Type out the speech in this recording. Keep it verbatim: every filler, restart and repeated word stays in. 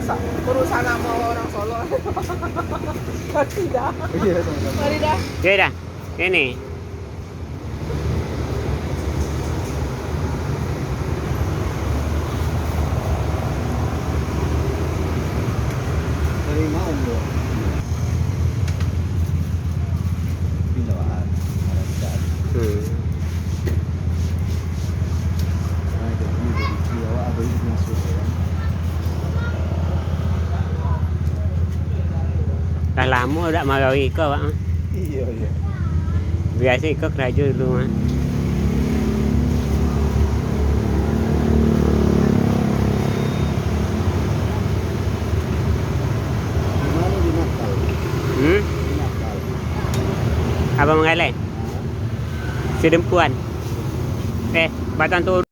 Urusan sama orang Solo. Kasih dah. Iya, sama-sama. Mari dah. Ya dah. Ini. Dari Maung, bro. Pindah, Wak. Ada, ada. Hmm. Nah, jadi, jadi, awak ada yang masuk, ya. Lah lamo dak magawi iko, Pak. Iya, iya. Biaso iko karajo dulu mah. Di mana di Natal? Hmm? Di Natal. Abang Manggalai? Sidempuan. Eh, Batang Toru.